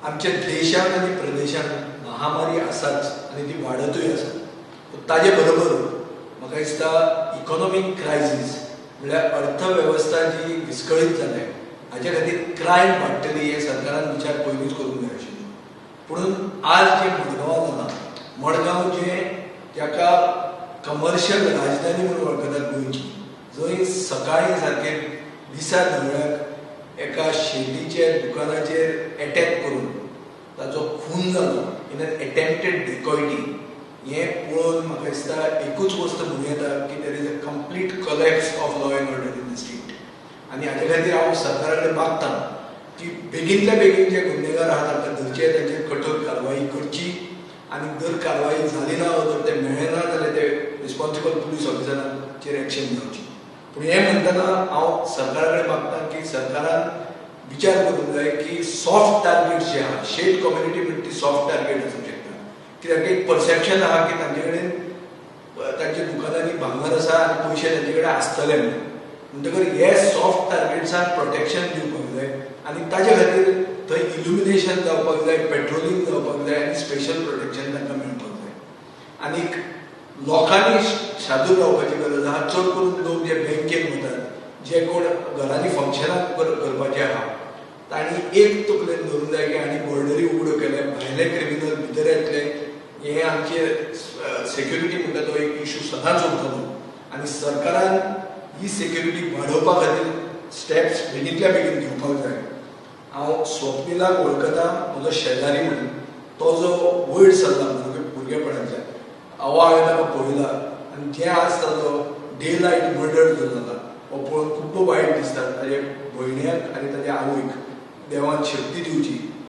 आमच्या देशांत आनी प्रदेशांत महामारी आसाच आनी ती वाडतूय आसा. ताजे बरोबर म्हाका दिसता इकॉनॉमीक क्रायसीस म्हणल्यार अर्थवेवस्था जी विस्कळीत जाल्या हाजे खातीर क्रायम वाडटली हें सरकारान विचार पयलींच करूंक जाय आशिल्लो. पुणून आज जें मडगांवां जालां, मडगांव जें जाका कमर्शियल राजधानी म्हणून वळखतात गोंयची, जंय सकाळीं सारकें दिसा ढवळ्याक एका शेटीच्या दुकानाचेर एटॅक करून ताचो खून जालो इन एन एटेम्प्टेड डेकॉयटी, हें पळोवन म्हाका दिसता एकूच वस्त म्हणूं येता की there is a complete collapse of law and order in the state. आनी हाजे खातीर हांव सरकारा कडेन मागतां की बेगीनल्या बेगीन जे गुन्हेगार आहात तांकां धरचे, तांचेर कठोर कारवाई करची आनी जर कारवाई जाली ना वा जर ते मेळ्ळे ना जाल्यार ते रिस्पॉन्सिबल पुलीस ऑफिसरांचेर एक्शन जावची. पूण हें म्हणटना हांव सरकारा कडेन मागता की सरकारान विचार करूंक जाय की सॉफ्ट टार्गेट जे आहा, शेट कम्युनिटी म्हणटा ती सॉफ्ट टार्गेट आसूंक शकता, कित्याक एक परसेप्शन आहा की तांचे कडेन तांच्या दुकानांनी भांगर आसा आनी पयशे तांचे कडेन आसतले म्हणून. म्हणटकर हे सॉफ्ट टार्गेट्सांक प्रोटेक्शन दिवपाक जाय आनी ताजे खातीर थंय इल्युमिनेशन जावपाक जाय, पेट्रोलिंग जावपाक जाय आनी स्पेशल प्रोटेक्शन तांकां मेळपाक जाय. आनीक लोकांनी सादूर रावपाची गरज आहा. चड करून लोक जे बँकेन वतात, जे कोण घरांनी फंक्शनां करपाचे आहा, तांणी एक तकलेन धरूंक जाय की आनी बॉर्डरी उगड्यो केले, भायले क्रिमिनल भितर येतले. हे आमचे सेक्युरिटी म्हणटा तो एक इशू सदांच उरतलो आनी सरकारान ही सेक्युरिटी वाडोवपा खातीर स्टेप्स बेगीनल्या बेगीन घेवपाक जाय. हांव स्वप्निलाक वळखता म्हजो शेजारी म्हणून. तो जो वयर सरला भुरगेपणांतल्यान हांव हांवें ताका पळयला आनी जें आज ताजो डे लायट मर्डर जो जाला हो पळोवन खूब वायट दिसता. ताजे भयण्याक आनी ताज्या आवयक देवान शक्ती दिवची.